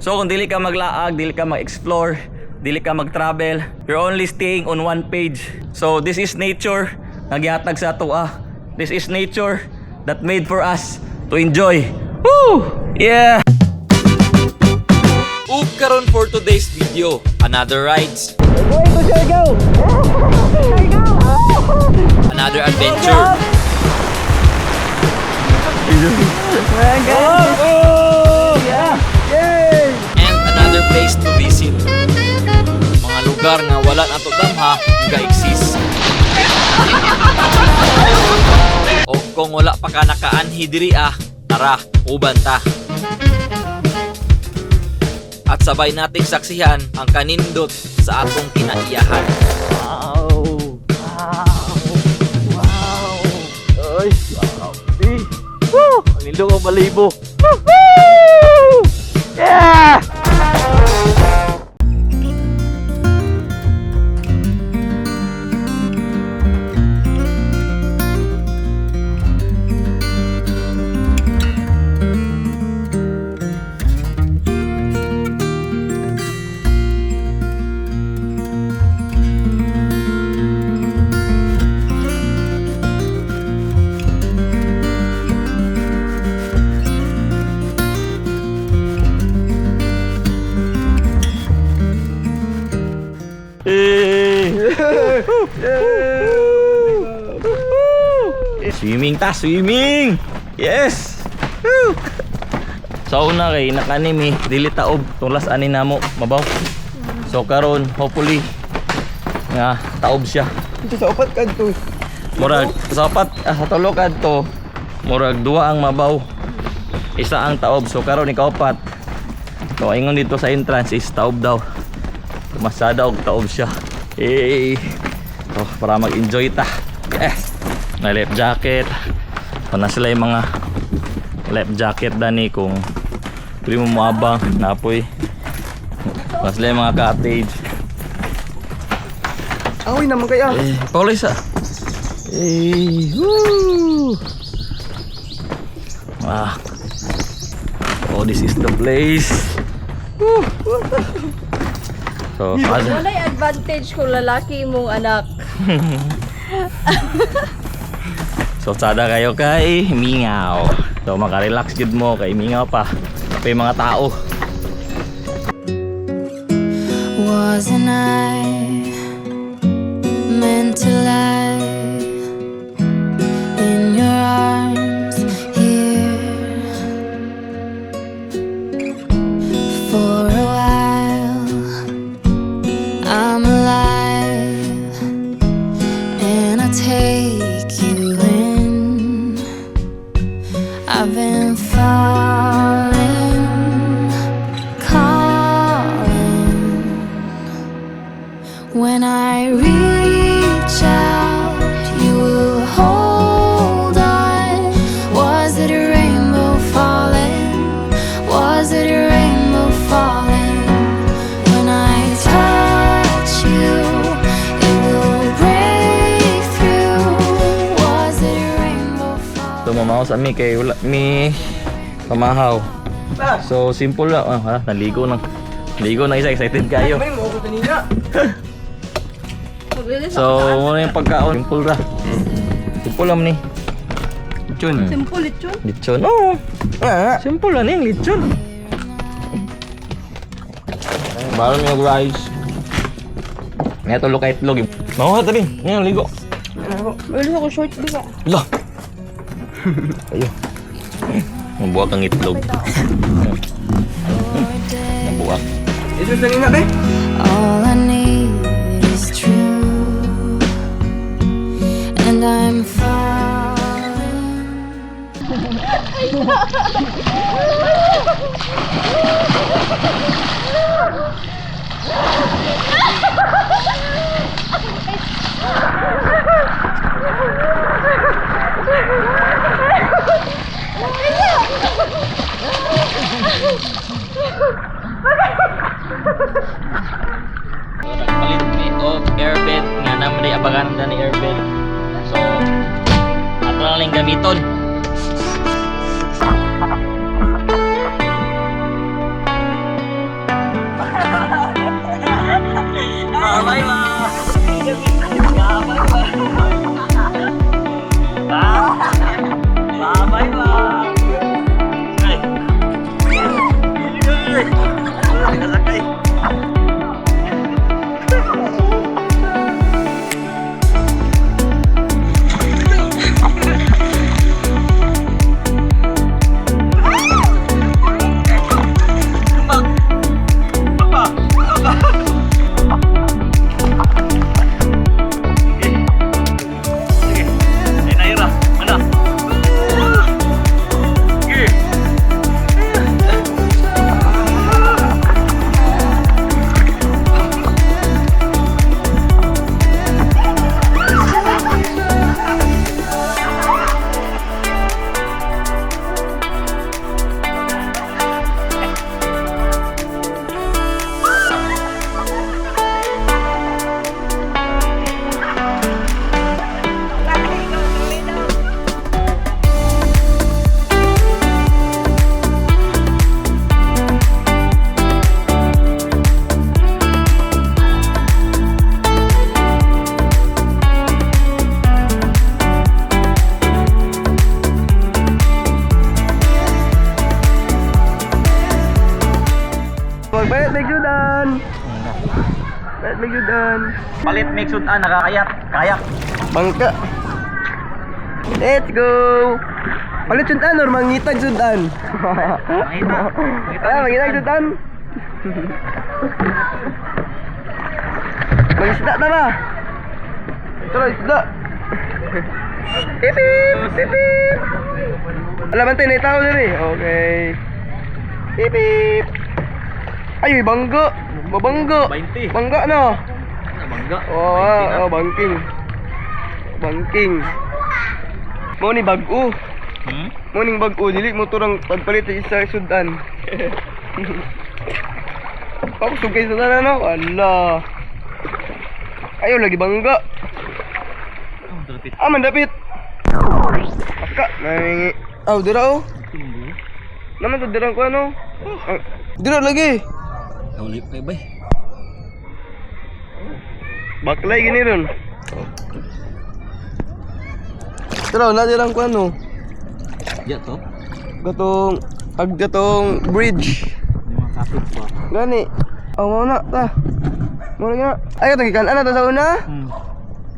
So kung dili ka maglaag, dili ka mag-explore, dili ka mag-travel, you're only staying on one page. So this is nature nga gihatag sa ato ah. This is nature that made for us to enjoy. Woo! Yeah! Ug karon for today's video, another rides, Going to Siargao! Another adventure, Oh! Yeah! Yay! And another place to visit. Mga lugar nga wala nato damha nga exist. O kung wala pa ka nakaanhi diri ah, tara, uban ta. At sabay nating saksihan ang kanindot sa atong kinaiyahan. Wow! Wow! Wow! Ay, wow! Eh. Woo! Ang nindot ang balibo. Woohoo! Yeah! Eh. Swimming ta, swimming! Yes! Woo! So una kay nakanimi, dili taob tulas ani namo mabaw. So karon hopefully nga taob siya. Ito sa upat kadto. Murag sa upat ah, sa tulo kadto murag duha ang mabaw. Isa ang taob. So karon ikaupat. So ingon dito sa entrance is taob daw. Masada og taob siya. Eh. Oh, para mag-enjoy ta. Yes. May life jacket. So, na sila yung mga life jacket dani kung pwede mo moabang napoy. Na sila yung mga cottage. Away naman kaya. Eh, paulay sa. Eh, woo! Ah. Oh, this is the place. Woo! So, Walay advantage kung lalaki mong anak. So sada kayo kay Mingaw. So makarelax gud mo kay Mingaw pa. Pa yung mga tao. Wasn't I meant to lie in your arms here for a while? I'm alive and I take you in. I've been falling, calling. When I reach out, you will hold on. Was it a rainbow falling? Was it a rainbow falling? When I touch you, it will break through. Was it a rainbow falling? So mamaw sa mi kay wala mi pamahaw. So simple lang. Ah, ha, naligo nang. Naligo na isa, excited kayo. May mo ko kanina. Maglinis So, muna yung pagkaon. Simple ra. Simple lang ni. Chun. Simple lechon. Lechon. Oo. Ah. Simple lang yung lechon. Balon yung rice. May tulo ka itlog. Makuha tabi. Ngayon, ligo. Maglinis ako short di ba? Lah. Ayo. Mabuwak ang itlog. Mabuwak. Ito sa nina be. All I need is true, and I'm falling. Nagpalit mi og airbed nga naman di abagan na ni airbed. So, ato na lang gamiton. Bye bye. Bye bye. Bye. Ay. Ay. Nakasakay. Sige. Ay, Naira. Ano? Sige. Magpalit may sudan. Palit may sudan. Palit make sudan nakakayak. Kayak. Bangka. Let's go. Palit sudan or mangitag sudan? Mangita. Ah, mangitag sudan. Mangisda ta ba? Tara, isda. Pip, pip, pip. Alam man tayo, tao diri. Okay. Pip, pip. Ay, bangga. Mabangga. 20. Bangga na. Bangga. Oo, oh, oh, bangking. Bangking. Mo ni bag-o. Hmm? Mo ning bag-o dili mo turang pagpalit sa isa sudan. Ako sugay sa tanan no. Ala. Ayo lagi bangga. Ah, mandapit. Aka, nangingi. Aw, dira oh. Naman to dirang ko ano. Ah, dira lagi. Uli pa bay. Baklay gini ron. Tara, na dirang ko ano. Ya to. Gatong pag gatong bridge. May mga kapit pa. Gani. Oh, mao na ta. Mao na nga. Ay, katong gikan ana to sa una.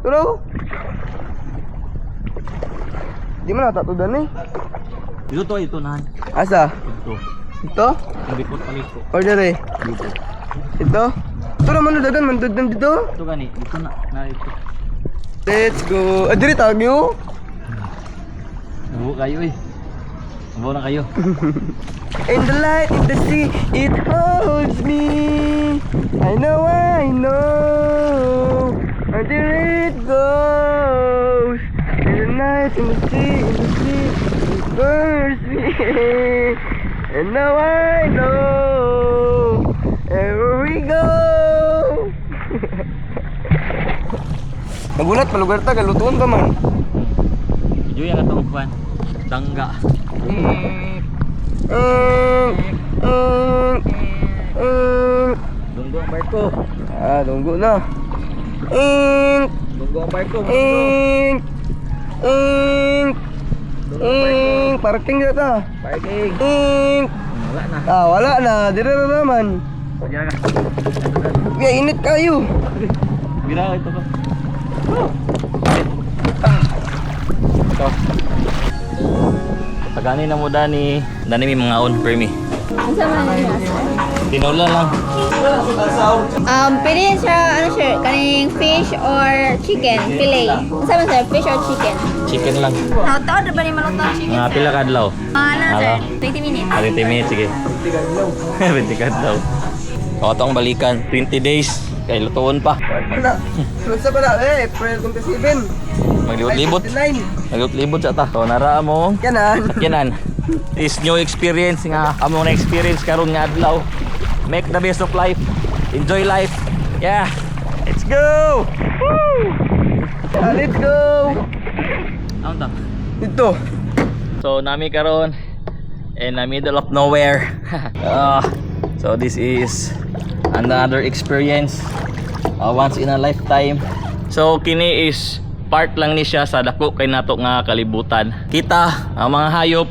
Turo. Di man nata to dani. Dito to, ito nahan. Asa? Dito. Ito? Ang bikot palit ko. Or dere? Dito. Ito? Turo man dagan man duddan dito. Ito gani, dito na. Na ito. Let's go. Ah, diri tagyo. Buo kayo eh. Buo na kayo. In the light, in the sea, it holds me. I know, I know. Until it goes. In the night, in the sea, it burns me. And now I know. Where we go. Nagulat, palugar ta, galutuan pa man. Medyo yung atong kwan. Dangga. Dunggo ang barko. Ah, tunggu na. Ing, Dunggo ang barko. ing, ing, ing, parking na ta. Parking. Ing. Wala na. Ah, wala na. Dire na naman. Diyan ka. Kaya init kayo. Gira ito ko. Ito. Pagani na mo dani. Dani may mga on per me. Unsa man niya? Tinola lang. Pili siya, ano sir, kaning fish or chicken, fillet. Unsa man sir, fish or chicken? Chicken lang. Taon na ba ni maluto ang chicken? Mga pila ka adlaw? Ano sir, 20 minutes. Ah, 20 minutes, sige. 20 kadlaw. O, ito ang balikan. 20 days. Kay lutuon pa. Wala. Lunsa pa na eh, April 27. Maglibot-libot. Ay, 29. Maglibot-libot sa ta. So, nara mo. Kanan. Sakyanan. Is new experience nga among na-experience karon nga adlaw. Make the best of life. Enjoy life. Yeah. Let's go. Ah, let's go. Ano ta? Dito. So nami karon in the middle of nowhere. Ah, so this is another experience. Once in a lifetime. So kini is part lang ni siya sa dako kay nato nga kalibutan. Kita ang mga hayop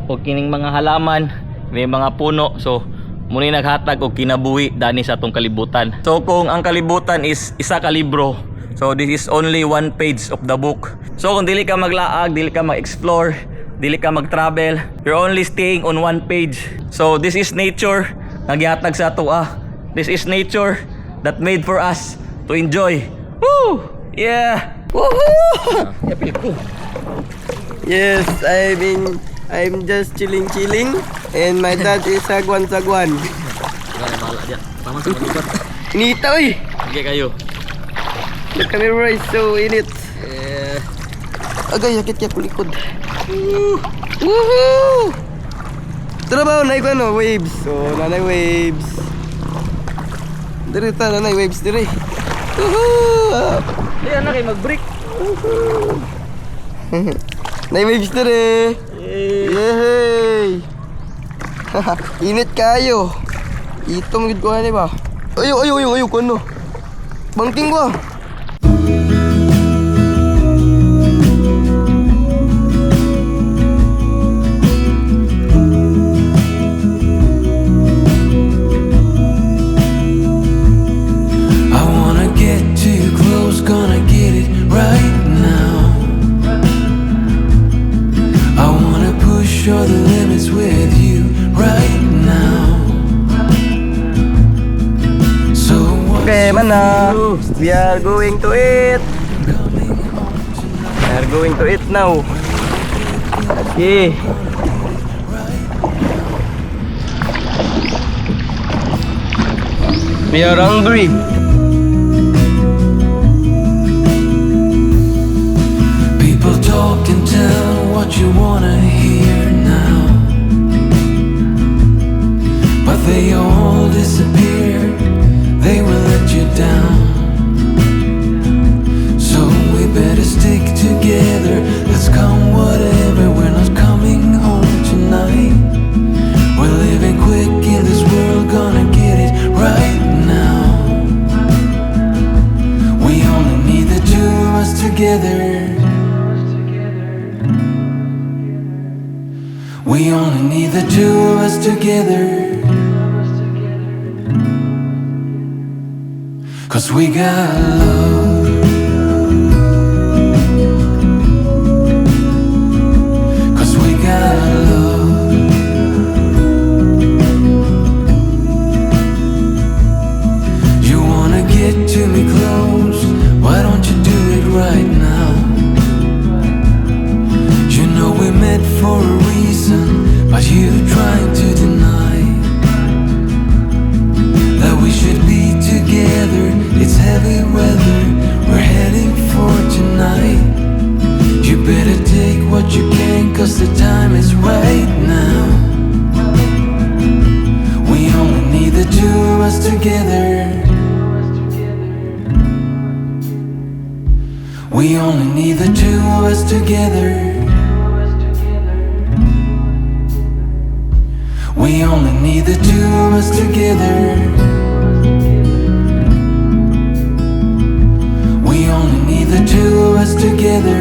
o kining mga halaman, may mga puno. So muni naghatag og kinabuhi dani sa atong kalibutan. So kung ang kalibutan is isa ka libro, so this is only one page of the book. So kung dili ka maglaag, dili ka mag-explore, dili ka mag-travel, you're only staying on one page. So this is nature nga gihatag sa ato ah. This is nature that made for us to enjoy. Woo! Yeah! Woohoo! Yapil ko. Yes, I'm just chilling chilling and my dad is sagwan sagwan. Tama sa malubat. Inita oy. Sige kayo. The camera is so init. Eh, Agay, sakit kaya kulikod. Woohoo! Tara ba, nay ko ano, waves. So, nanay waves. Dire ta, nanay waves dire. Woohoo! Ay, anak, kay mag-break. Nay waves dire. Yay! Init kayo. Itom gid ko ani ba? Ayo ayo ayo ayo kuno. Bangking ko. I wanna get too close, gonna get it right now. I wanna push all the limits with you right now. So what's Okay, mana. We are going to eat. We are going to eat now. Okay. We are hungry. People talk and tell what you wanna hear now. But they all disappear, they will let you down. So we better stick together. Let's come whatever, we're not coming home tonight. We're living quick in this world, gonna get it right now. We only need the two of us together. We only need the two of us together. 'Cause we got love. 'Cause we got love. You wanna get to me close? Why don't you do it right now? You know we met for a reason, but you trying to deny that we should be together. It's heavy weather we're heading for tonight. You better take what you can, 'cause the time is right now. We only need the two of us together. We only need the two of us together. We only need the two of us together. We only need the two of us together.